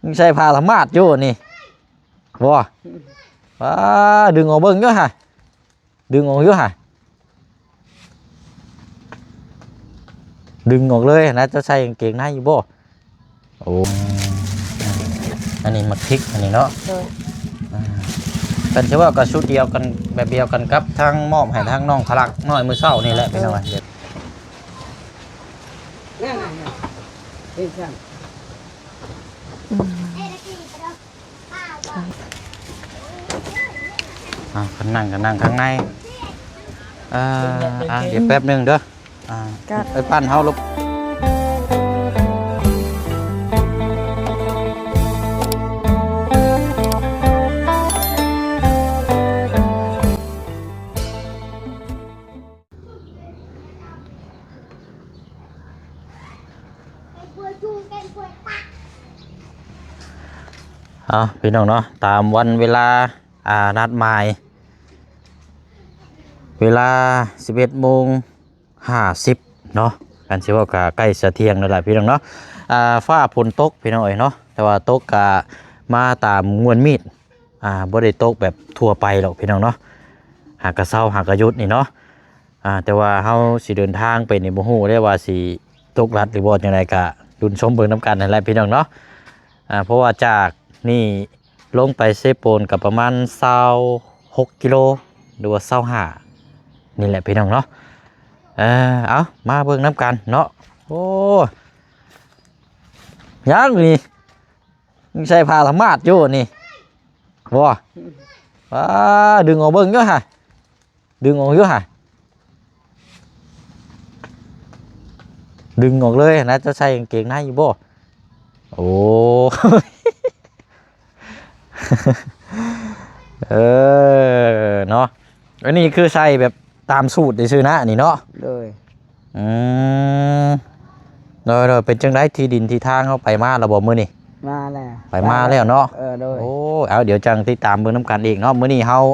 ຍັງໃສ່ຜ້າທຳມາດຢູ່ນີ້ ບໍ່ ອ້າ ດຶງອອກເບິ່ງຢູ່ຫະ ດຶງອອກຢູ່ຫະ ດຶງອອກເລີຍນະ. ເຈົ້າໃສ່ກາງເກງໃນຢູ່ບໍ່? ໂອ້ ອັນນີ້ໝາກພິກ ອັນນີ້ເນາະ ໂດຍ ອ່າ ກັນຊິວ່າກໍຊຸດດຽວກັນ ແບບດຽວກັນກັບທາງ ມອບໃຫ້ທາງນ້ອງພະລັກນ້ອຍມື້ເຊົ້ານີ້ແຫຼະ ເອີ ພີ່ນ້ອງ. ອືມ ອ່າ ຄັນນັ່ງກໍນັ່ງຂ້າງໃນ ເອີ ອ່າ ດຽວແປັບໜຶ່ງເດີ ອ່າ ເອີ ໄອ້ປັ້ນເຮົາລົບ ເອົາ ພີ່ນ້ອງເນາະ ຕາມວັນເວລາ ອ່າ ນັດໝາຍ ເວລາສິບເອັດໂມງຫ້າສິບເນາະ ຄັນຊິເວົ້າກໍໃກ້ຈະທ່ຽງແລ້ວລະ ພີ່ນ້ອງເນາະ. ອ່າ ຟ້າຝົນຕົກ ພີ່ນ້ອງເອີຍເນາະ ແຕ່ວ່າຕົກກະມາຕາມງວນມີດ ອ່າ ບໍ່ໄດ້ຕົກແບບທົ່ວໄປດອກ ພີ່ນ້ອງເນາະ ຫາກະເຊົາຫາກະຢຸດນີ້ເນາະ. ອ່າ ແຕ່ວ່າເຮົາຊິເດີນທາງໄປນີ້ ບໍ່ຮູ້ເດ້ວ່າຊິຕົກລັດ ຫຼືບໍ່ຈັ່ງໃດ ກະລຸ້ນຊົມເບິ່ງນຳກັນຫັ້ນແຫຼະ ພີ່ນ້ອງເນາະ. ອ່າ ເພາະວ່າຈາກນີ້ລົງໄປເຊໂປນກໍປະມານຊາວຫົກກິໂລ ຫຼືວ່າຊາວຫ້ານີ້ແຫຼະ ພີ່ນ້ອງເນາະ. ເອີ ເອົາ ມາເບິ່ງນຳກັນເນາະ. ໂອ້ ຍັງນີ້ ຍັງໃສ່ຜ້າທຳມາດຢູ່ນີ້ ບໍ່ ອ້າ ດຶງອອກເບິ່ງຢູ່ຫະ ດຶງອອກຢູ່ຫະ ດຶງອອກເລີຍນະ. ເຈົ້າໃສ່ກາງເກງໃນຢູ່ບໍ່? ໂອ້ ເອີ ເນາະ ອັນນີ້ຄືໃສ່ແບບຕາມສູດຊື່ໆນະ ອັນນີ້ເນາະ ໂດຍ. ອືມ ໂດຍໆ ເປັນຈັ່ງໃດ ທີ່ດິນທີ່ທາງເຮົາໄປມາແລ້ວບໍ່ມື້ນີ້? ມາແລ້ວ ໄປມາແລ້ວເນາະ ເອີ ໂດຍ. ໂອ້ ເອົາ ດຽວຈັ່ງຕິດຕາມເບິ່ງນຳກັນອີກເນາະ. ມື້ນີ້ເຮົາ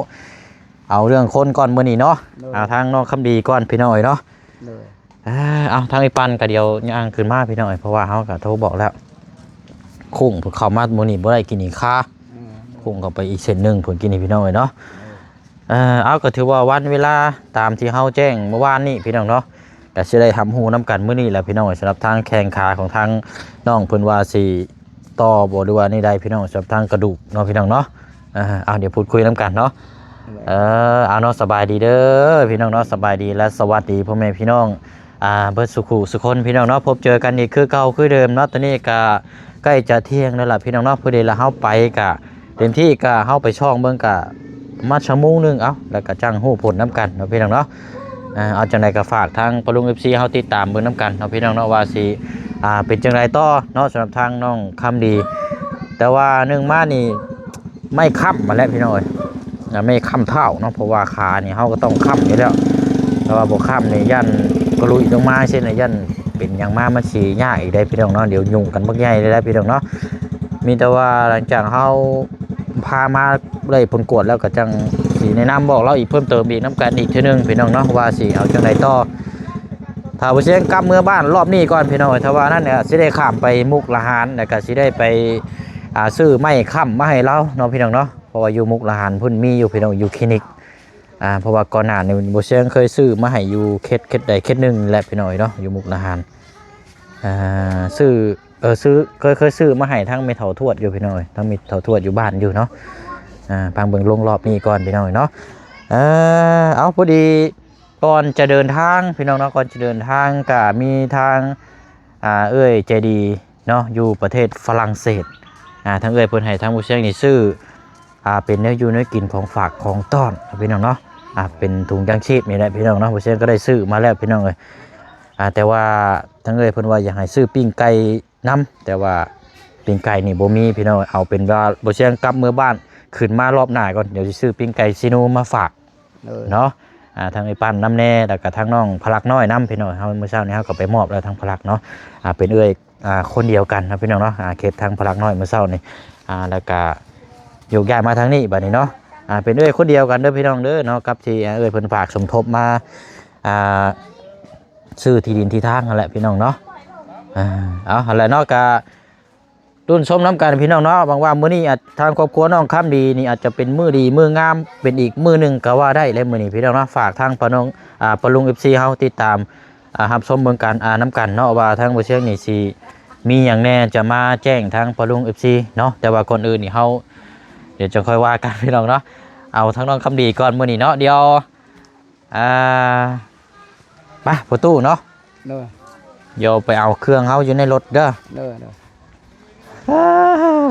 ເອົາເລື່ອງຄົນກ່ອນມື້ນີ້ເນາະ ໂດຍ. ເອົາທາງນ້ອງຄຳດີກ່ອນ ພີ່ນ້ອງເອີຍເນາະ ໂດຍ. ເອີ ເອົາ ທາງໄອ້ປັ້ນກໍດຽວຍ່າງຂຶ້ນມາ ພີ່ນ້ອງເອີຍ ເພາະວ່າເຮົາກໍໂທບອກແລ້ວ ໂຄ້ງເຂົ້າມາມື້ນີ້ບໍ່ໄດ້ ກິນອີກຄາ ອືມ ໂຄ້ງເຂົ້າໄປອີກເສັ້ນໜຶ່ງພຸ້ນ ກິນນີ້ ພີ່ນ້ອງເອີຍເນາະ ໂດຍ. ເອີ ເອົາ ກໍຖືວ່າວັນເວລາຕາມທີ່ເຮົາແຈ້ງເມື່ອວານນີ້ ພີ່ນ້ອງເນາະ ກໍຊິໄດ້ຮັບຮູ້ນຳກັນມື້ນີ້ແຫຼະ ພີ່ນ້ອງເອີຍ. ສຳລັບທາງແຂ້ງຂາຂອງທາງນ້ອງເພິ່ນວ່າຊິຕໍ່ບໍ່ ຫຼືວ່າແນວໃດ ພີ່ນ້ອງ ສຳລັບທາງກະດູກເນາະ ພີ່ນ້ອງເນາະ. ເອີ ເອົາ ດຽວພູດຄຸຍນຳກັນເນາະ ໂດຍ. ເອີ ເອົາເນາະ ສະບາຍດີເດີ ພີ່ນ້ອງເນາະ ສະບາຍດີ ແລະ ສະຫວັດດີພໍ່ແມ່ພີ່ນ້ອງ ອ່າ ເບິດສູ່ຄູ່ສູ່ຄົນ ພີ່ນ້ອງເນາະ. ພົບເຈີກັນອີກຄືເກົ່າຄືເດີມເນາະ ຕອນນີ້ກະໃກ້ຈະທ່ຽງແລ້ວລະ ພີ່ນ້ອງເນາະ. ພໍດີລະເຮົາໄປກະເຕັມທີ່ ກະເຮົາໄປຊ່ອງເບິ່ງກະປະມານຊົ່ວໂມງໜຶ່ງ ເອົາ ແລ້ວກະຈັ່ງຮູ້ຜົນນຳກັນເນາະ ພີ່ນ້ອງເນາະ. ເອົາ ຈັ່ງໃດກະຝາກທາງປ້າລຸງ ເອັຟຊີ ເຮົາຕິດຕາມເບິ່ງນຳກັນເນາະ ພີ່ນ້ອງເນາະ ວ່າຊິ ອ່າ ເປັນຈັ່ງໃດຕໍ່ເນາະ ສຳລັບທາງນ້ອງຄຳດີ. ແຕ່ວ່າໜຶ່ງມານີ້ ໄມ້ຄ້ຳຫັ້ນແຫຼະ ພີ່ນ້ອງເອີຍ ໄມ້ຄ້ຳເທົ້າເນາະ ເພາະວ່າຂານີ້ເຮົາກໍຕ້ອງຄ້ຳຢູ່ແລ້ວ ຖ້າວ່າບໍ່ຄ້ຳນີ້ຢ້ານກະລຸຍລົງມາຊີ້ນະ ຢ້ານເປັນຫຍັງມາ ມັນຊິຍາກອີກເດ້ ພີ່ນ້ອງເນາະ. ດຽວຫຍຸ້ງກັນບັກໃຫຍ່ເລີຍ ພີ່ນ້ອງເນາະ. ມີແຕ່ວ່າຫຼັງຈາກເຮົາພາມາໄດ້ຜົນກວດແລ້ວ ກໍຈັ່ງຊິແນະນຳບອກລາວອີກເພີ່ມເຕີມອີກນຳກັນອີກເທື່ອໜຶ່ງ ພີ່ນ້ອງເນາະ ວ່າຊິເອົາຈັ່ງໃດຕໍ່. ຖ້າບໍ່ຊຽງກັບເມືອບ້ານລອບນີ້ກ່ອນ ພີ່ນ້ອງເອີຍ ຖ້າວ່ານັ້ນກໍຊິໄດ້ຂ້າມໄປມຸກລະຫານ ແລ້ວກໍຊິໄດ້ໄປ ອ່າ ຊື້ໄມ້ຄ້ຳມາໃຫ້ລາວເນາະ ພີ່ນ້ອງເນາະ. ເພາະວ່າຢູ່ມຸກລະຫານພຸ້ນມີຢູ່ ພີ່ນ້ອງ ຢູ່ຄລີນິກ ອ່າ ເພາະວ່າກ່ອນໜ້ານີ້ບໍ່ຊຽງເຄີຍຊື້ມາໃຫ້ຢູ່ເຂດ ເຂດໃດເຂດໜຶ່ງແຫຼະ ພີ່ນ້ອງເອີຍເນາະ ຢູ່ມຸກລະຫານ. ອ່າ ຊື້ ເອີ ຊື້ ເຄີຍ ເຄີຍຊື້ມາໃຫ້ທັງແມ່ເຖົ້າທວດຢູ່ ພີ່ນ້ອງເອີຍ ທັງແມ່ເຖົ້າທວດຢູ່ບ້ານຢູ່ເນາະ. ອ່າ ຟັງເບິ່ງລົງລອບນີ້ກ່ອນ ພີ່ນ້ອງເນາະ. ເອີ ເອົາ ພໍດີ ກ່ອນຈະເດີນທາງ ພີ່ນ້ອງເນາະ ກ່ອນຈະເດີນທາງກະມີທາງ ອ່າ ເອື້ອຍໃຈດີເນາະ ຢູ່ປະເທດຝຣັ່ງເສດ ອ່າ ທາງເອື້ອຍເພິ່ນໃຫ້ທາງໝູ່ຊຽງນີ້ຊື້ ອ່າ ເປັນແນວຢູ່ແນວກິນ ຂອງຝາກຂອງຕ້ອນ ພີ່ນ້ອງເນາະ. ອ່າ ເປັນຖົງຢາງຊີບນີ້ແຫຼະ ພີ່ນ້ອງເນາະ ໝູ່ຊຽງກໍໄດ້ຊື້ມາແລ້ວ ພີ່ນ້ອງເອີຍ. ອ່າ ແຕ່ວ່າທາງເອື້ອຍເພິ່ນວ່າຢາກໃຫ້ຊື້ປີ້ງໄກ່ນຳ ແຕ່ວ່າປີ້ງໄກ່ນີ້ບໍ່ມີ ພີ່ນ້ອງ. ເອົາເປັນວ່າໝູ່ຊຽງກັບເມືອບ້ານ ຂຶ້ນມາລອບໜ້າກ່ອນ ດຽວຊິຊື້ປີ້ງໄກ່ຊີໂນມາຝາກ ໂດຍ ເນາະ. ອ່າ ທັງໄອ້ປັ້ນນຳແດ່ ແລ້ວກະທັງນ້ອງພະລັກນ້ອຍນຳ ພີ່ນ້ອງ. ເຮົາ ມື້ເຊົ້ານີ້ເຮົາກໍໄປມອບແລ້ວ ທັງພະລັກເນາະ. ອ່າ ເປັນເອື້ອຍ ອ່າ ຄົນດຽວກັນເນາະ ພີ່ນ້ອງເນາະ. ອ່າ ເຂດທາງພະລັກນ້ອຍມື້ເຊົ້ານີ້ ອ່າ ແລ້ວກະໂຍກຍ້າຍມາທາງນີ້ບັດນີ້ເນາະ. ອ່າ ເປັນເອື້ອຍຄົນດຽວກັນເດີ ພີ່ນ້ອງເດີເນາະ ກັບທີ່ ອ່າ ເອື້ອຍເພິ່ນຝາກສົມທົບມາ ອ່າ ຊື້ທີ່ດິນທີ່ທາງຫັ້ນແຫຼະ ພີ່ນ້ອງເນາະ. ອ່າ ເອົາ ຫັ້ນແຫຼະເນາະ ກະ ລຸ້ນຊົມນຳກັນພີ່ນ້ອງເນາະ. ຫວັງວ່າມື້ນີ້ອາດ ທາງຄອບຄົວນ້ອງຄຳດີນີ້ອາດຈະເປັນມື້ດີມື້ງາມ ເປັນອີກມື້ໜຶ່ງກໍວ່າໄດ້ແຫຼະມື້ນີ້ພີ່ນ້ອງເນາະ. ຝາກທາງປ້ານ້ອງ ອ່າ ປ້າລຸງ ເອັຟຊີ ເຮົາຕິດຕາມ ອ່າ ຮັບຊົມເບິ່ງກັນ ອ່າ ນຳກັນເນາະ ວ່າທາງບໍ່ຊຽງນີ້ຊິມີຫຍັງແດ່ຈະມາແຈ້ງທາງປ້າລຸງ ເອັຟຊີ ເນາະ. ແຕ່ວ່າກ່ອນອື່ນນີ້ເຮົາ ດຽວຈະຄ່ອຍວ່າກັນພີ່ນ້ອງເນາະ. ເອົາທາງນ້ອງຄຳດີກ່ອນມື້ນີ້ເນາະ. ດຽວ ອ່າ ໄປພໍ່ຕູ້ເນາະ. ໂດຍ. ດຽວໄປເອົາເຄື່ອງເຮົາຢູ່ໃນລົດເດີ. ໂດຍ ໂດຍ.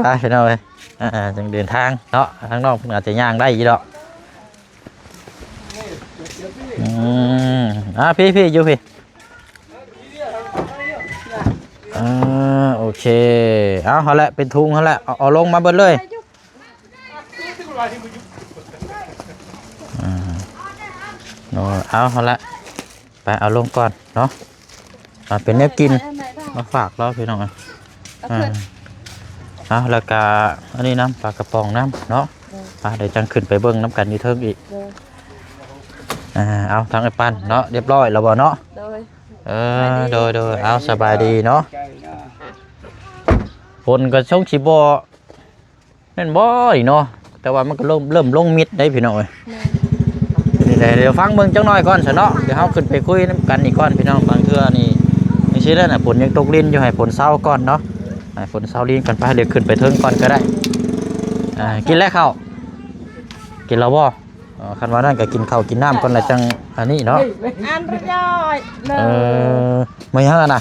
ໄປພີ່ນ້ອງເອີຍ ອ່າ ຈັ່ງເດີນທາງເນາະ. ທາງນ້ອງເພິ່ນອາດຈະຍ່າງໄດ້ຢູ່ດອກ. ອືມ ອ່າ ພີ່ໆ ຢູ່ພີ່. ອ່າ ໂອເຄ ເອົາ ຫັ້ນແຫຼະ ເປັນທຸງຫັ້ນແຫຼະ ເອົາ ເອົາລົງມາເບິດເລີຍ. ອ່າ ເນາະ ເອົາ ເອົາລະ ໄປເອົາລົງກ່ອນເນາະ. ອ່າ ເປັນແນວກິນມາຝາກລາວພີ່ນ້ອງ. ອ່າ ເອົາ ແລ້ວກະອັນນີ້ນຳ ປາກະປ໋ອງນຳເນາະ. ໂດຍ. ອ່າ ດຽວຈັ່ງຂຶ້ນໄປເບິ່ງນຳກັນຢູ່ເທິງອີກ. ໂດຍ. ອ່າ ເອົາ ທາງໄອ້ປັນເນາະ ຮຽບຮ້ອຍແລ້ວບໍ່ເນາະ? ໂດຍ. ເອີ ໂດຍໆ ເອົາ ສະບາຍດີເນາະ. ຝົນກໍຊົງຊິບໍ່ ແມ່ນບໍ່ນີ້ເນາະ ແຕ່ວ່າມັນກໍເລີ່ມ ເລີ່ມລົງມິດໄດ໋ພີ່ນ້ອງເອີຍ. ແມ່ນ. ນີ້ແຫຼະ ດຽວຟັງເບິ່ງຈັກໜ້ອຍກ່ອນຊະເນາະ ດຽວເຮົາຂຶ້ນໄປຄຸຍນຳກັນອີກກ່ອນພີ່ນ້ອງ. ບາງເທື່ອນີ້ ຈັ່ງຊີ້ແຫຼະນະ ຝົນຍັງຕົກລິນຢູ່ ໃຫ້ຝົນເຊົາກ່ອນເນາະ ໃຫ້ຝົນເຊົາລິນກ່ອນ. ໄປ ດຽວຂຶ້ນໄປເທິງກ່ອນກໍໄດ້. ອ່າ ກິນແລ້ວເຂົ້າ ກິນແລ້ວບໍ່? ອໍ ຄັນວ່ານັ້ນກໍກິນເຂົ້າກິນນ້ຳກ່ອນ ແລ້ວຈັ່ງອັນນີ້ເນາະ. ອັນປະໂຫຍດເລີຍ. ເອີ ມາຫຍັງຫັ້ນນະ? ຮະ?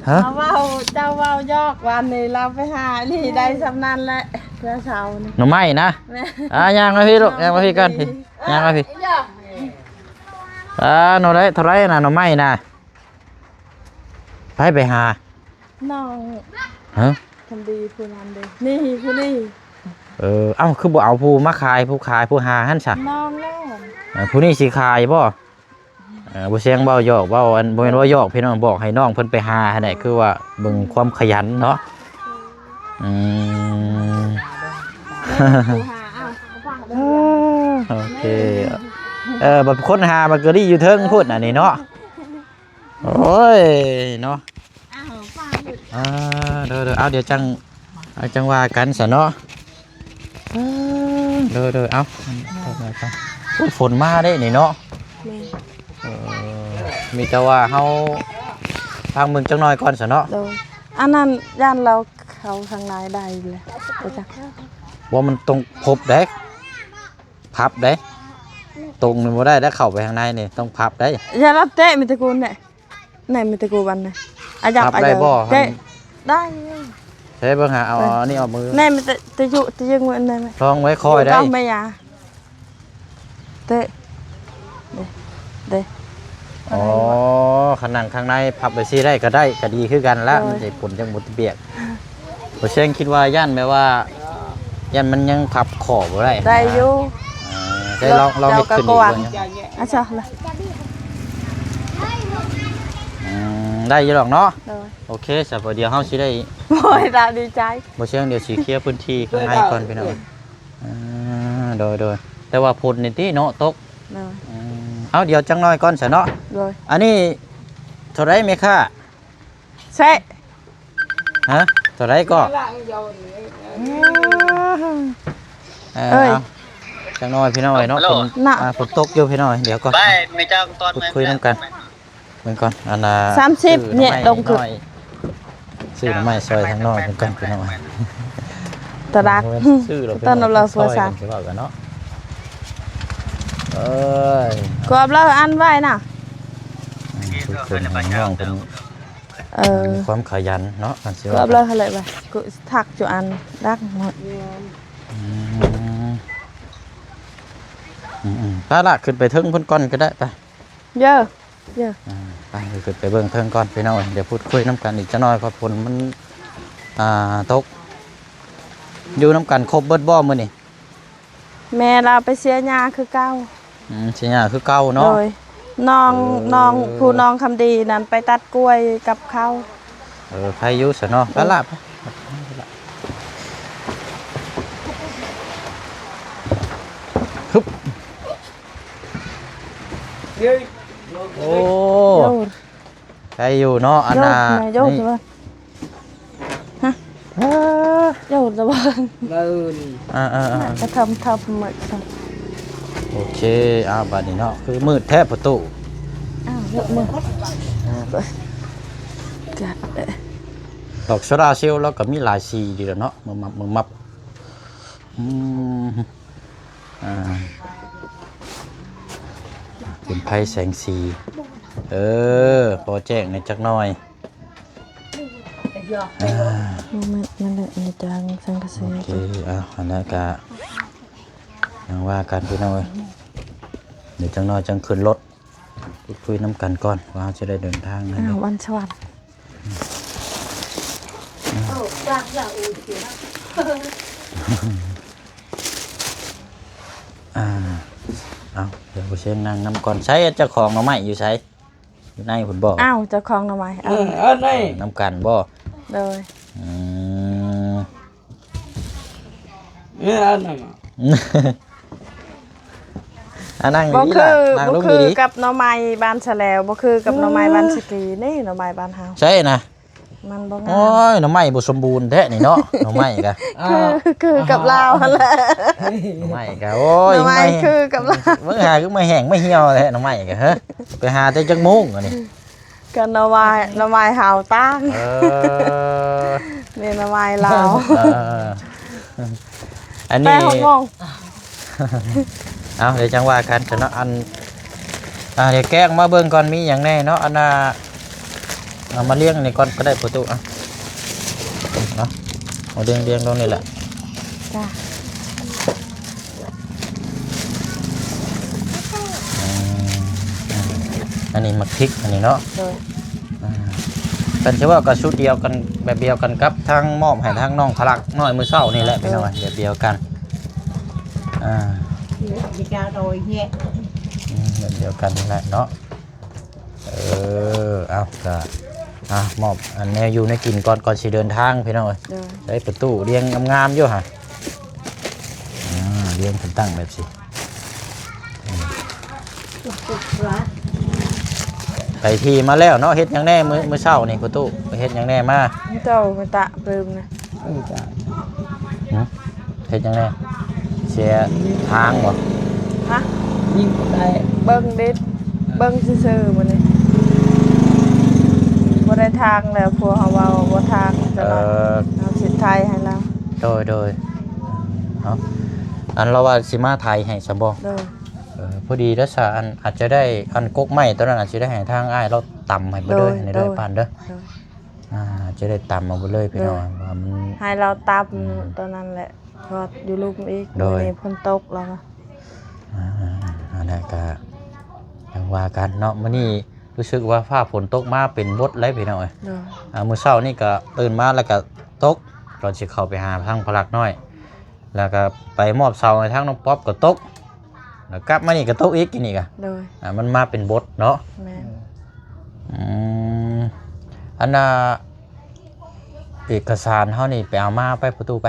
ເຮົາເວົ້າ ເຈົ້າເວົ້າຢອກ ວານນີ້ລາວໄປຫານີ້ໄດ້ຊ່ຳນັ້ນແຫຼະ ເພື່ອເຊົ້ານີ້ ໜໍ່ໄມ້ນະ. ແມ່ນ. ອ່າ ຍ່າງມາພີ້ລູກ ຍ່າງມາພີ້ກ່ອນພີ້ ຍ່າງມາພີ້. ອ່າ ໜໍ່ໄດ້ເທົ່າໃດນະ ໜໍ່ໄມ້ນະ? ໃຜໄປຫາ? ນ້ອງ. ຮະ? ຄຳດີຜູ້ນັ້ນເດ້ ນີ້ຜູ້ນີ້. ເອີ ເອົ້າ ຄືບໍ່ເອົາຜູ້ມາຂາຍ ຜູ້ຂາຍ ຜູ້ຫາຫັ້ນຊະ? ນ້ອງແລ້ວ. ເອີ ຜູ້ນີ້ຊິຂາຍບໍ່? ເອີ ບໍ່ແຊງເວົ້າຢອກ ເວົ້າອັນ ບໍ່ແມ່ນເວົ້າຢອກພີ່ນ້ອງ ບອກໃຫ້ນ້ອງເພິ່ນໄປຫາຫັ້ນແຫຼະ ຄືວ່າເບິ່ງຄວາມຂະຫຍັນເນາະ. ອືມ ໂອເຄ. ເອີ ບັດຄົນຫາບັດກໍດີຢູ່ເທິງພຸ້ນອັນນີ້ເນາະ. ໂອ້ຍ ເນາະ. ອ່າ ເດີໆ ເອົາ ດຽວຈັ່ງ ເອົາ ຈັ່ງວ່າກັນຊະເນາະ. ເອີ ໂດຍໆ ເອົາ ໂອ້ ຝົນມາເດ້ນີ້ເນາະ. ແມ່ນ. ເອີ ມີແຕ່ວ່າເຮົາຟັງເບິ່ງຈັກໜ້ອຍກ່ອນຊະເນາະ. ໂດຍ. ອັນນັ້ນຢ້ານລາວເຂົ້າທາງໃນໄດ້ແຫຼະ ບໍ່ຈັກ ບໍ່ ມັນຕ້ອງພົບເດ້ ພັບເດ້ ຕົງນີ້ບໍ່ໄດ້ເດ້ ເຂົ້າໄປທາງໃນນີ້ຕ້ອງພັບເດ້. ຢ່າລັບເຕະ ມີແຕ່ກູນແຫຼະ. ແນ່ ມີແຕ່ກູບັນນະ ອາຢາກ ພັບໄດ້ບໍ່? ເຕະ ໄດ້. ໃຊ້ເບິ່ງຫາ ເອົາ ເອີ ອັນນີ້ເອົາມື ແນ່ ມີແຕ່ ແຕ່ຢູ່ ແຕ່ຍິງໄວ້ອັນນັ້ນ ລອງໄວ້ຄອຍໄດ້ ແມ່ຢາ ເຕະ ເດ້ ເດ້. ອໍ ຄັນນັ່ງຂ້າງໃນພັບໄປຊີ້ໄດ້ກໍໄດ້ ກໍດີຄືກັນລະ. ໂດຍ. ມັນຈະຜົນຈັ່ງບໍ່ຕະບຽກ. ບໍ່ແຊງຄິດວ່າຢ້ານແບບວ່າ ຢ້ານມັນຍັງພັບຂໍ້ບໍ່ໄດ້ ໄດ້ຢູ່. ອ່າ ໄດ້ລອງ ລອງເຮັດຂຶ້ນອີກເບິ່ງ. ອາຊະລະ ອືມ ໄດ້ຢູ່ດອກເນາະ. ໂດຍ. ໂອເຄ ສະ ດຽວເຮົາຊິໄດ້ ໂອ້ຍ ຕາດີໃຈ ບໍ່ແຊງ ດຽວຊິເຄຍພື້ນທີ່ຂ້າງໃນກ່ອນພີ່ນ້ອງ. ອ່າ ໂດຍໆ ແຕ່ວ່າຝົນນີ້ຕິເນາະຕົກ. ໂດຍ. ອືມ ເອົາ ດຽວຈັກໜ້ອຍກ່ອນຊະເນາະ. ໂດຍ. ອັນນີ້ເທົ່າໃດແມ່ຄ້າ? ແຊະ ຮະ ເທົ່າໃດກໍ? ເອີ ເອີຍ ເອົາ ຈັກໜ້ອຍພີ່ນ້ອງເອີຍເນາະ. ຝົນ ນະ ອ່າ ຝົນຕົກຢູ່ພີ່ນ້ອງເອີຍ. ດຽວກ່ອນ ມາ ພຸດຄຸຍນຳກັນເບິ່ງກ່ອນ. ອັນນ່າ ສາມສິບ ຊື້ໜໍ່ໄມ້ ແຍະລົງຄື ໜ້ອຍ ຊື້ໜໍ່ໄມ້ຊ່ອຍທາງນ້ອຍເພິ່ນກ່ອນພີ່ນ້ອງ. ຕະດັກ ຊື້ແລ້ວ ຕອນເຮົາເວົ້າພາສາ ເວົ້າກັນເນາະ. ເອີຍ ກວບແລ້ວອັນໄວ້ນະ. ອືມ ເພິ່ນ ເພິ່ນ ເພິ່ນ ເອີ ມີຄວາມຂະຫຍັນເນາະ ຄັນຊິວ່າ ເກືອບແລ້ວຫັ້ນແຫຼະ ວ່າ ກໍທັກຢູ່ອັນດັກໝົດ. ອືມ ອືມໆ ໄປລະ ຂຶ້ນໄປເທິງເພິ່ນກ່ອນກໍໄດ້ ໄປ. ເຢີ ເຢີ ອ່າ ໄປ ຂຶ້ນໄປເບິ່ງເທິງກ່ອນພີ່ນ້ອງເອີຍ. ດຽວພູດຄຸຍນຳກັນອີກຈັກໜ້ອຍ ເພາະຝົນມັນ ອ່າ ຕົກ. ຢູ່ນຳກັນຄົບເບິດບໍ່ມື້ນີ້? ແມ່ລາວໄປເສຍຫຍ້າຄືເກົ່າ. ອືມ ເສຍຫຍ້າຄືເກົ່າເນາະ. ໂດຍ ນ້ອງ ເອີ ນ້ອງ ຜູ້ນ້ອງຄຳດີນັ້ນໄປຕັດກ້ວຍກັບເຂົາ. ເອີ ໃຜຢູ່ຊະເນາະ. ເອີ ໄປລະ ໄປ ຮຶບ ໂອ້ ໂຍ ໃຜຢູ່ເນາະ. ອັນນ່າ ໂຍ ນີ້ ໂຍ ຮະ ເອີ ເຈົ້າລະວັງ ເດີນ ອ່າໆໆ ກະທຳທັບໝົດຊະ. ໂອເຄ ອ້າວ ບາດນີ້ເນາະ ຄືມືດແທ້ປະຕູ. ອ້າວ ມືດ ມືດ ອ່າ ດອກໂຊລາເຊວລາວກະມີຫຼາຍສີດີແລ້ວເນາະ ມຶບມັບ ມຶບມັບ. ອືມ ອ່າ ເປັນໄຟແສງສີ ເອີ ພໍແຈ້ງແດ່ຈັກໜ່ອຍ. ອ່າ ແມ່ນ ນັ້ນແຫຼະ ອັນນີ້ຈາງສັງກະສີ. ໂອເຄ ເອົາ ອັນນັ້ນກະຍັງວ່າກັນພີ່ນ້ອງເອີຍ ດຽວຈັກໜ່ອຍຈັ່ງຂຶ້ນລົດ ຄຸຍນຳກັນກ່ອນວ່າເຮົາຈະໄດ້ເດີນທາງນັ້ນ. ອ້າວ ວັນສະຫວັນ ອ່າ ເອົາ ດຽວບໍ່ເຊງນັ່ງນຳກ່ອນ. ໃສເຈົ້າຂອງໜໍ່ໄມ້ຢູ່ໃສ? ຢູ່ໃນພຸ້ນບໍ່? ອ້າວ ເຈົ້າຂອງໜໍ່ໄມ້ ເອີ ເອົາ ເອົາໃນ ນຳກັນບໍ່? ໂດຍ ອືມ ເອີ ອັນນັ້ນ ອ່າ ນັ່ງດີໆ ບໍ່ຄື ລະ ນັ່ງລົງດີໆ ບໍ່ຄືກັບໜໍ່ໄມ້ບ້ານຊະແລ້ວ ບໍ່ຄືກັບໜໍ່ໄມ້ ເອີ ບ້ານສະກີນີ້ ໜໍ່ໄມ້ບ້ານເຮົາ ໃຊ່ນະ ມັນບໍ່ງາມ. ໂອ້ຍ ໜໍ່ໄມ້ບໍ່ສົມບູນແທ້ນີ້ເນາະ ໜໍ່ໄມ້ກະ ຄື ຄືກັບລາວຫັ້ນແຫຼະ ໜໍ່ໄມ້ກະ ໂອ້ຍ ໜໍ່ໄມ້ ໜໍ່ໄມ້ຄືກັບລາວ ເບິ່ງຫາຄືມາແຫ້ງມາຫ່ຽວແທ້ໜໍ່ໄມ້ກະ ເຮີ ໄປຫາແຕ່ຈັກໂມງອັນນີ້? ກະໜໍ່ໄມ້ ໜໍ່ໄມ້ເຮົາຕ່າງ ເອີ ນີ້ໜໍ່ໄມ້ລາວ ເອີ ອັນນີ້ ແປດໂມງ ເອົາ ດຽວຈັ່ງວ່າກັນຊະເນາະ ອັນ ອ່າ ດຽວແກະອອກມາເບິ່ງກ່ອນ ມີຫຍັງແດ່ເນາະ ອັນນ່າ ເອົາມາລຽງນີ້ກ່ອນກະໄດ້ປະຕູ ອ່ະ ເອົາ ເອົາລຽງໆລົງນີ້ແຫຼະ ຈ້າ ອືມ ອັນນີ້ໝາກພິກ ອັນນີ້ເນາະ ໂດຍ ອ່າ ຄັນຊິເວົ້າກະຊຸດດຽວກັນ ແບບດຽວກັນກັບທາງ ມອບໃຫ້ທາງນ້ອງພະລັກນ້ອຍມື້ເຊົ້ານີ້ແຫຼະ ໂດຍ ພີ່ນ້ອງ ແບບດຽວກັນ ອ່າ ອືມ ແບບດຽວກັນນີ້ແຫຼະເນາະ ເອີ ເອົາ ກະ ອ່າ ມອບອັນແນວຢູ່ແນວກິນກ່ອນ ກ່ອນຊິເດີນທາງ ພີ່ນ້ອງເອີຍ ໂດຍ ໃສ່ປະຕູລຽງງາມໆຢູ່ຫະ ອ່າ ລຽງຂຶ້ນຕັ້ງແບບຊີ້ ໄປທີ່ມາແລ້ວເນາະ ເຮັດຫຍັງແດ່ມື້ ມື້ເຊົ້ານີ້ປະຕູ ໄປເຮັດຫຍັງແດ່ມາ? ເຈົ້າມາຕະປຶມນະ ເອີ ຈ້າ ຫຶ ເຮັດຫຍັງແດ່? ເສຍທາງບໍ່? ຮະ? ຍິງບໍ່ໄດ້ ເບິ່ງເດັດ ເບິ່ງຊື່ໆມື້ນີ້ ບໍ່ໄດ້ທາງແລ້ວ ພວກເຮົາເວົ້າບໍ່ທາງຕະຫຼອດ ເອີ ເຮົາຊິໄຖໃຫ້ລາວ ໂດຍໆ ເອົາ ອັນລາວວ່າຊິມາໄຖໃຫ້ຊະບໍ່? ໂດຍ ເອີ ພໍດີເດີຊະ ອັນ ອາດຈະໄດ້ ອັນກົກໄມ້ໂຕນັ້ນ ອາດຈະໄດ້ໃຫ້ທາງອ້າຍລາວຕຳໃຫ້ເບິດເດີ ໂດຍ ໃຫ້ໄດ້ ໂດຍ ປານເດີ ໂດຍ ອ່າ ຈະໄດ້ຕຳເອົາໄປເລີຍພີ່ນ້ອງ ໂດຍ ວ່າມັນ ໃຫ້ລາວຕຳ ອືມ ຕອນນັ້ນແຫຼະ ເພາະຢູ່ລຸ່ມອີກ ໂດຍ ມື້ນີ້ຝົນຕົກແລ້ວ ອ່າ ອັນນັ້ນກະຈັ່ງວ່າກັນເນາະ ມື້ນີ້ຮູ້ສຶກວ່າຟ້າຝົນຕົກມາເປັນບົດເລີຍພີ່ນ້ອງເອີຍ ໂດຍ ອ່າ ມື້ເຊົ້ານີ້ກະຕື່ນມາແລ້ວກະຕົກ ຕອນຊິເຂົ້າໄປຫາທາງພະລັກນ້ອຍ ແລ້ວກະໄປມອບເສົາໃຫ້ທາງນ້ອງປັອບກະຕົກ ແລ້ວກັບມານີ້ກະຕົກອີກ ນີ້ກະ ໂດຍ ອ່າ ມັນມາເປັນບົດເນາະ ແມ່ນ ອືມ ອັນນ່າ ເອກະສານເຮົານີ້ໄປເອົາມາໄປປະຕູໄປ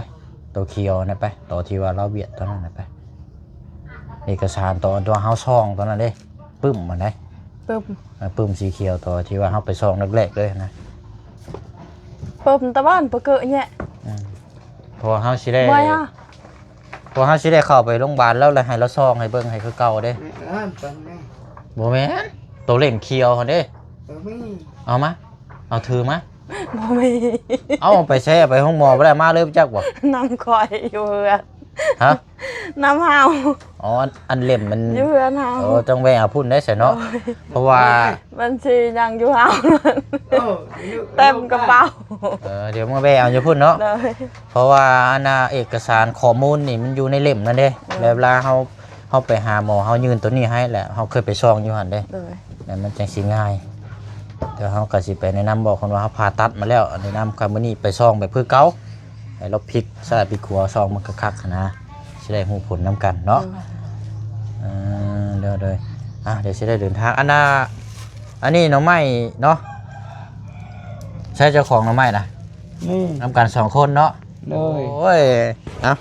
ໂຕຂຽວນັ້ນໄປ ໂຕທີ່ວ່າລາວວຽດຕອນນັ້ນນະໄປ ເອກະສານໂຕ ໂຕເຮົາຊອງຕອນນັ້ນເດ້ ປຶ້ມຫັ້ນໃດ ປຶ້ມ ອ່າ ປຶ້ມສີຂຽວ ໂຕທີ່ວ່າເຮົາໄປຊອງແລກໆເລີຍຫັ້ນນະ ປຶ້ມຕະບອນປະເກີະແຍະ ອືມ ເພາະວ່າເຮົາຊິໄດ້ ເພາະວ່າເຮົາຊິໄດ້ເຂົ້າໄປໂຮງບານແລ້ວ ແລ້ວໃຫ້ລາວຊອງໃຫ້ເບິ່ງໃຫ້ຄືເກົ່າເດ້ ເອີ ເບິ່ງແດ່ ບໍ່ແມ່ນ ໂຕເຫຼັ້ງຂຽວຫັ້ນເດ້ ບໍ່ມີ ເອົາມາ ເອົາຖືມາ ບໍ່ມີ ເອົາໄປໃສ ເອົາໄປໂຮງໝໍບໍ່ໄດ້ມາເລີຍ ບໍ່ຈັກບໍ່? ນຳຂ້ອຍຢູ່ເຮືອນ ຮະ? ນຳເຮົາ ອໍ ອັນ ອັນເຫຼັ້ມມັນຢູ່ເຮືອນເຮົາ ເອີ ຕ້ອງແວ່ເອົາພຸ້ນໄດ້ຊະເນາະ ໂດຍ ເພາະວ່າ ມັນຊິຍັງຢູ່ເຮົາ ເອີ ເຕັມກະເປົາ ເອີ ດຽວມາແວ່ເອົາຢູ່ພຸ້ນເນາະ ໂດຍ ເພາະວ່າອັນນ່າເອກະສານຂໍ້ມູນນີ້ມັນຢູ່ໃນເຫຼັ້ມນັ້ນເດ້ ໂດຍ ແລ້ວເວລາເຮົາ ເຮົາໄປຫາໝໍ ເຮົາຍື່ນໂຕນີ້ໃຫ້ແຫຼະ ເຮົາເຄີຍໄປຊອງຢູ່ຫັ້ນເດ້ ໂດຍ ແລ້ວມັນຈັ່ງຊິງ່າຍ ແຕ່ເຮົາກະຊິໄປແນະນຳບອກເພິ່ນວ່າເຮົາຜ່າຕັດມາແລ້ວ ແນະນຳກະມື້ນີ້ໄປຊອງແບບຄືເກົ່າ ໃຫ້ລາວພິກຊ້າຍພິກຂວາ ຊອງມັນຄັກໆຫັ້ນນະ ຊິໄດ້ຮູ້ຜົນນຳກັນເນາະ ໂດຍ ເອີ ໂດຍໆ ອ່າ ດຽວຊິໄດ້ເດີນທາງ ອັນນ່າ ອັນນີ້ໜໍ່ໄມ້ເນາະ ໃຊ້ເຈົ້າຂອງໜໍ່ໄມ້ນະ ນີ້ ນຳກັນສອງຄົນເນາະ ໂດຍ ໂອ້ຍ ເອົາ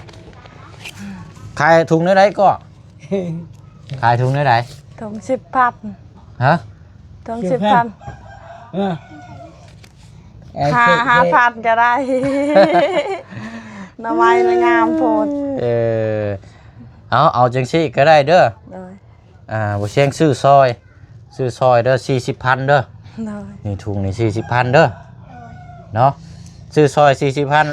ຂາຍຖົງແນວໃດເກາະ? ຂາຍຖົງແນວໃດ? ຖົງສິບພັນ ຮະ? ຖົງສິບພັນ ສິບພັນ ເອີ ເອີ ຫ້າ ຫ້າພັນກໍໄດ້ ໜໍ່ໄມ້ລະງາມໂພດ. ເອີ ເອົາ ເອົາຈັ່ງຊີ້ກໍໄດ້ເດີ. ໂດຍ. ອ່າ ບໍ່ຊຽງຊື້ຊອຍ ຊື້ຊອຍເດີ ສີ່ສິບພັນເດີ. ໂດຍ. ນີ້ ຖົງນີ້ສີ່ສິບພັນເດີເນາະ ຊື້ຊອຍສີ່ສິບພັນ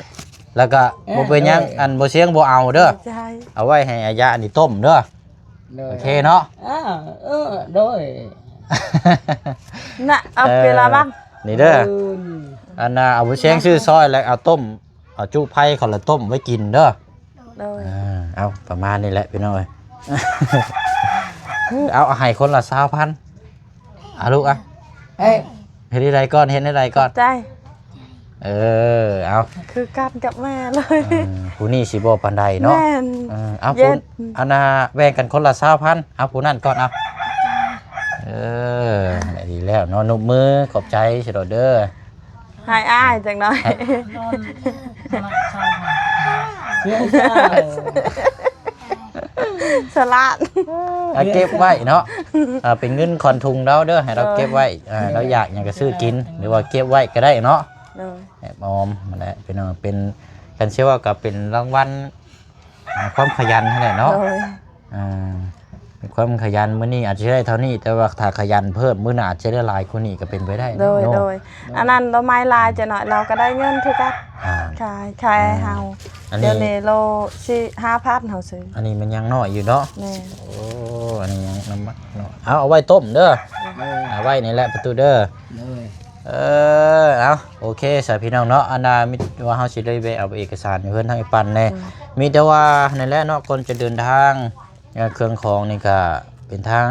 ແລ້ວກໍ ເອີ ບໍ່ເປັນຫຍັງ ໂດຍ ອັນບໍ່ຊຽງບໍ່ເອົາເດີ ເອົາໄວ້ໃຫ້ອາຍານີ້ຕົ້ມເດີ. ໂດຍ. ໂອເຄເນາະ. ເອີ ເອີ ໂດຍ ນະ ເອົາ ເອີ ເວລາບັງ ນີ້ເດີ ອັນນ່າ ເອົາບໍ່ຊຽງຊື້ຊອຍ ແລ້ວເອົາຕົ້ມ ເອົາຈຸໄຟເຂົາລະຕົ້ມໄວ້ກິນເດີ. ໂດຍ. ເອີ ເອົາ ປະມານນີ້ແຫຼະພີ່ນ້ອງເອີຍ ເອົາ ໃຫ້ຄົນລະຊາວພັນ ອາ ລູກອະ ເອີ ເຮັດໃດກ່ອນ ເຮັດໃດກ່ອນ ຂອບໃຈ. ເອີ ເອົາ ຄືກັນກັບແມ່ເລີຍ. ເອີ ຜູ້ນີ້ຊິບໍ່ປານໃດເນາະ. ແມ່ນ. ເອີ ເອົາ ເຢັນ ຜູ້ ອັນນ່າ ແບ່ງກັນຄົນລະຊາວພັນ ເອົາ ຜູ້ນັ້ນກ່ອນ ເອົາ. ເອີ ດີແລ້ວເນາະ ນົບມື ຂອບໃຈຊິໂດດເດີ. ໃຫ້ອ້າຍຈັກໜ້ອຍ ໃຫ້ ສະຫຼາດ ອາ ເກັບໄວ້ເນາະ ອາ ເປັນເງິນຂວັນຖົງລາວເດີ ໃຫ້ລາວເກັບໄວ້ ໂດຍ ອາ ລາວຢາກຫຍັງກໍຊື້ກິນ ໂດຍ ຫຼືວ່າເກັບໄວ້ກໍໄດ້ເນາະ. ໂດຍ. ແອບອອມຫັ້ນແຫຼະພີ່ນ້ອງ ເປັນ ຄັນຊິເວົ້າກໍເປັນລາງວັນ ອາ ຄວາມຂະຫຍັນຫັ້ນແຫຼະເນາະ. ໂດຍ. ອ່າ ເປັນຄວາມຂະຫຍັນ ມື້ນີ້ອາດຈະໄດ້ເທົ່ານີ້ ແຕ່ວ່າຖ້າຂະຫຍັນເພີ່ມ ມື້ໜ້າອາດຈະໄດ້ຫຼາຍກວ່ານີ້ກໍເປັນໄປໄດ້. ໂດຍ ເນາະ ໂດຍ. ອັນນັ້ນດອກໄມ້ຫຼາຍຈັກໜ້ອຍ ລາວກໍໄດ້ເງິນຄືກັນ. ອ່າ ຂາຍ ຂາຍໃຫ້ເຮົາ ອັນນີ້ ດຽວນີ້ໂລສີ່ ຫ້າພັນເຮົາຊື້. ອັນນີ້ມັນຍັງນ້ອຍຢູ່ເນາະ. ແມ່ນ. ໂອ້ ອັນນີ້ຍັງນ້ຳມັນເນາະ ເອົາ ເອົາໄວ້ຕົ້ມເດີ. ໂດຍ. ເອົາໄວ້ນີ້ແຫຼະປະຕູເດີ. ໂດຍ. ເອີ ເອົາ ໂອເຄຊະພີ່ນ້ອງເນາະ ອັນນ່າ ມີແຕ່ວ່າເຮົາຊິໄດ້ແວະເອົາເອກະສານຢູ່ເຮືອນທາງໄອ້ປັນແດ່. ໂດຍ. ມີແຕ່ວ່ານັ້ນແຫຼະເນາະ ກ່ອນຈະເດີນທາງ ເຄື່ອງຂອງນີ້ກະເປັນທາງ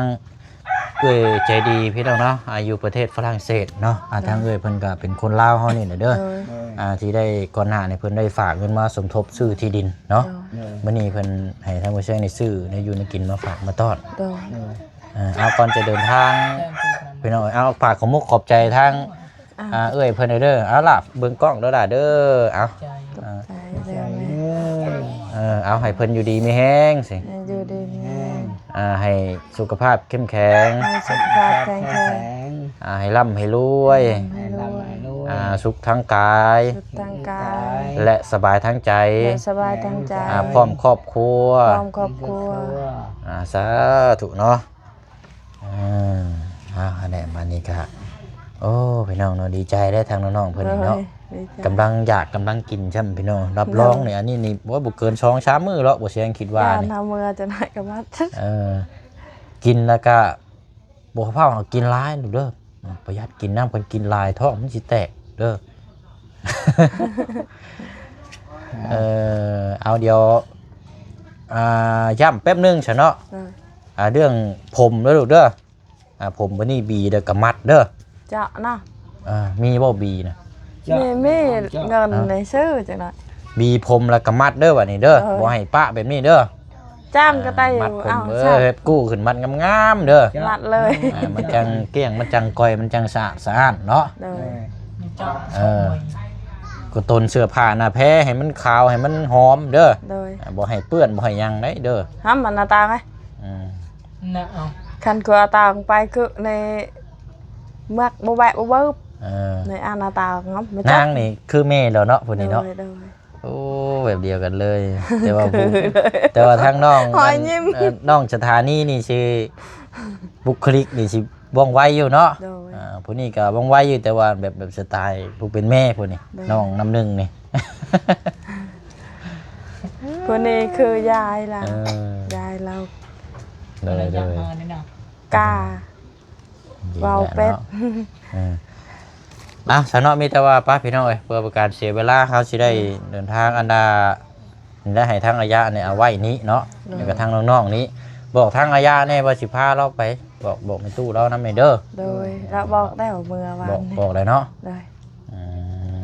ເອື້ອຍໃຈດີພີ່ນ້ອງເນາະ ອາ ຢູ່ປະເທດຝຣັ່ງເສດເນາະ ອາ ໂດຍ ທາງເອື້ອຍເພິ່ນກະເປັນຄົນລາວເຮົານີ້ແຫຼະເດີ. ໂດຍ. ອາ ທີ່ໄດ້ກ່ອນໜ້ານີ້ເພິ່ນໄດ້ຝາກເງິນມາສົມທົບຊື້ທີ່ດິນເນາະ. ໂດຍ. ໂດຍ. ມື້ນີ້ເພິ່ນໃຫ້ທາງຜູ້ແຊງນີ້ຊື້ແນວຢູ່ແນວກິນມາຝາກມາຕ້ອນ. ໂດຍ. ເອີ ເອົາ ກ່ອນຈະເດີນທາງ ພີ່ນ້ອງເອີຍ ເອົາ ຝາກຂອບມຸກຂອບໃຈທາງ ອ່າ ອ່າ ເອື້ອຍເພິ່ນເດີ. ເອົາ ລາບເບິ່ງກ້ອງເດີຫຼ້າເດີ. ເອົາ ຂອບໃຈເດີແມ່. ເອີ ເອົາ ໃຫ້ເພິ່ນຢູ່ດີມີແຮງຊິ ໃຫ້ຢູ່ດີມີແຮງ ອ່າ ໃຫ້ສຸຂະພາບເຂັ້ມແຂງ ໃຫ້ສຸຂະພາບແຂງແຂງ ອ່າ ໃຫ້ລ່ຳໃຫ້ລວຍ ໃຫ້ລ່ຳໃຫ້ລວຍ ອ່າ ສຸກທາງກາຍ ສຸກທາງກາຍ ແລະ ສະບາຍທາງໃຈ ແລະ ສະບາຍທາງໃຈ ອ່າ ພ້ອມຄອບຄົວ ພ້ອມຄອບຄົວ ອ່າ ສາທຸເນາະ. ເອີ ເອົາ ອັນນີ້ມານີ້ກະ ໂອ້ ພີ່ນ້ອງເນາະ ດີໃຈເດ້ທາງນ້ອງໆເພິ່ນນີ້ເນາະ. ໂດຍ ດີໃຈ ກຳລັງຢາກກຳລັງກິນຊ້ຳພີ່ນ້ອງ ຮັບຮອງນີ້ ໂດຍ ອັນນີ້ນີ້ ໂອ້ຍ ບໍ່ເກີນສອງສາມມື້ຫຼອກ ບໍ່ຊຽງຄິດວ່ານີ້ ເຮົາເມືອຈະໜ້ອຍກະບັດ. ເອີ ກິນແລ້ວກະບໍ່ພາວເອົາກິນຫຼາຍລູກເດີ ປະຢັດກິນນ້ຳ ຄັນກິນຫຼາຍທ້ອງມັນຊິແຕກເດີ. ເອີ ເອົາ ດຽວ ອ່າ ຢ້ຳແປັບໜຶ່ງຊະເນາະ. ໂດຍ. ອ່າ ເລື່ອງຜົມເດີລູກເດີ ອ່າ ຜົມບັດນີ້ບີແລ້ວກະມັດເດີ. ເຈາະເນາະ. ອ່າ ມີບໍ່ບີນະ? ມີ ມີ ເງິນໃນຊື້ຈັກໜ້ອຍ ບີຜົມແລ້ວກະມັດເດີ ບັດນີ້ເດີ. ໂດຍ. ບໍ່ໃຫ້ປະແບບນີ້ເດີ. ຈ້າງກໍໄດ້ຢູ່ ມັດຜົມ ເອີ ເຮັດກູ້ຂຶ້ນມັດງາມໆເດີ ມັດເລີຍ ອ່າ ມັນຈັ່ງກ້ຽງ ມັນຈັ່ງກ່ອຍ ມັນຈັ່ງສະອາດສະອ້ານເນາະ. ໂດຍ. ເອີ ກໍຕົນເສື້ອຜ້າໜ້າແພໃຫ້ມັນຂາວ ໃຫ້ມັນຫອມເດີ. ໂດຍ. ອ່າ ບໍ່ໃຫ້ເປື້ອນ ບໍ່ໃຫ້ຫຍັງໄດ໋ເດີ. ຫ້າມມັນໜ້າຕ່າງໄດ໋. ອືມ ນະ ເອົາ ຄັນກວ່າຕ່າງໄປຄືໃນເມືອງບໍ່ແວະບໍ່ເວີບ. ເອີ ໃນອານາຕາງາມ ນາງນີ້ຄືແມ່ແລ້ວເນາະ ຜູ້ນີ້ເນາະ. ໂດຍ ໂດຍ. ໂອ້ ແບບດຽວກັນເລີຍ ແຕ່ວ່າຜູ້ ແຕ່ວ່າທາງນ້ອງ ຮອຍຍິ້ມ ອັນ ເອີ ນ້ອງສະຖານີນີ້ຊິ ບຸກຄະລິກນີ້ຊິວ່ອງໄວຢູ່ເນາະ. ໂດຍ. ອ່າ ຜູ້ນີ້ກໍວ່ອງໄວຢູ່ ແຕ່ວ່າແບບ ແບບສະໄຕຜູ້ເປັນແມ່ຜູ້ນີ້. ໂດຍ. ນ້ອງນ້ຳໜຶ່ງນີ້ ຜູ້ນີ້ຄືຍາຍລາວ. ເອີ ຍາຍລາວ. ໂດຍ ໂດຍ. ກາ ເວົ້າເປັນ ເອີ ອ່ະ ຊະເນາະ ມີແຕ່ວ່າ ໄປພີ່ນ້ອງເອີຍ ເພື່ອບໍ່ເປັນການເສຍເວລາ ເຮົາຊິໄດ້ ເອີ ເດີນທາງ ອັນນ່າ ໄດ້ໃຫ້ທາງອາຍານີ້ເອົາໄວ້ນີ້ເນາະ. ໂດຍ. ແລ້ວກໍທາງນ້ອງໆນີ້ ບອກທາງອາຍາແດ່ວ່າຊິພາລາວໄປ ບອກ ບອກແມ່ຕູ້ລາວນຳແດ່ເດີ. ໂດຍ. ລາວບອກແລ້ວເມື່ອວານ ບອກ ບອກແລ້ວເນາະ. ໂດຍ. ອື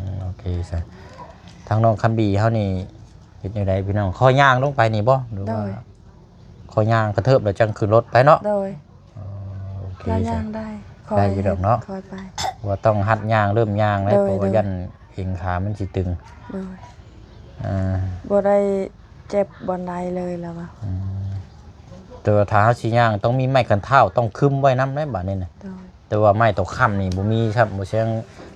ມ ໂອເຄຊະ ທາງນ້ອງຄຳບີເຮົານີ້ເຮັດແນວໃດພີ່ນ້ອງ ຂໍຍ່າງລົງໄປນີ້ບໍ່ ຫຼືວ່າ ໂດຍ ຂໍຍ່າງກະເທີບແລ້ວຈັ່ງຂຶ້ນລົດໄປເນາະ. ໂດຍ. ອໍ ໂອເຄ ລາວຍ່າງໄດ້ ໄດ້ຢູ່ດອກເນາະ ຄ່ອຍໄປ ບໍ່ຕ້ອງຫັດຍ່າງ ເລີ່ມຍ່າງແລ້ວ. ໂດຍ ເພາະວ່າ ໂດຍ ຢ້ານເອັນຂາມັນຊິຕຶງ. ໂດຍ. ອ່າ ບໍ່ໄດ້ເຈັບບ່ອນໃດເລີຍລາວວ່າ. ອືມ ແຕ່ວ່າຖ້າເຮົາຊິຍ່າງຕ້ອງມີໄມ້ຄັນທ້າວ ຕ້ອງຄຶມໄວ້ນຳເດ້ບາດນີ້ນະ. ໂດຍ. ແຕ່ວ່າໄມ້ຕົກຄ້ຳນີ້ບໍ່ມີຊ້ຳ ບໍ່ແຊງ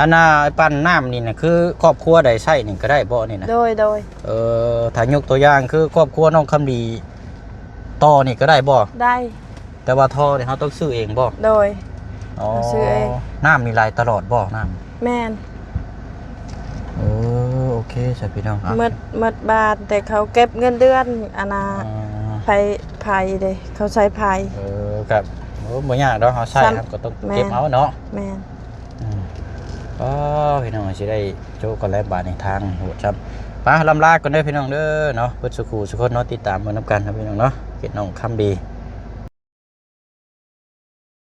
ອັນນ່າ ປັ່ນນ້ຳນີ້ນະ ຄືຄອບຄົວໃດໃຊ້ນີ້ກໍໄດ້ບໍ່ນີ້ນະ? ໂດຍ ໂດຍ ເອີ ຖ້າຍົກຕົວຢ່າງຄືຄອບຄົວນ້ອງຄຳດີຕໍ່ນີ້ກໍໄດ້ບໍ່? ໄດ້ ແຕ່ວ່າທໍ່ນີ້ເຮົາຕ້ອງຊື້ເອງບໍ່? ໂດຍ ອໍ ເຮົາຊື້ເອງ ນ້ຳນີ້ໄຫຼຕະຫຼອດບໍ່ ນ້ຳ? ແມ່ນ ເອີ ໂອເຄຊະພີ່ນ້ອງ ອ່ະ ໝົດ ໝົດບາດ ແຕ່ເຂົາເກັບເງິນເດືອນ ອັນນ່າ ອໍ ໄຟ ໄຟເດ້ ເຂົາໃຊ້ໄຟ ເອີ ກໍ ໂອ້ ບໍ່ຍາກດອກ ເຮົາໃຊ້ ຊ້ຳ ເຮົາກໍຕ້ອງ ແມ່ນ ເກັບເອົາເນາະ ແມ່ນ ອືມ ອໍ ພີ່ນ້ອງ ຊິໄດ້ໂຈະກັນແລ້ວບາດນີ້ ທາງໂຫດຊ້ຳ ໄປ ລຳລາກ່ອນເດີພີ່ນ້ອງເດີເນາະ ເບິດສູ່ຄູ່ສູ່ຄົນເນາະ ຕິດຕາມເບິ່ງນຳກັນເນາະພີ່ນ້ອງເນາະ ເຂດນ້ອງຄຳດີ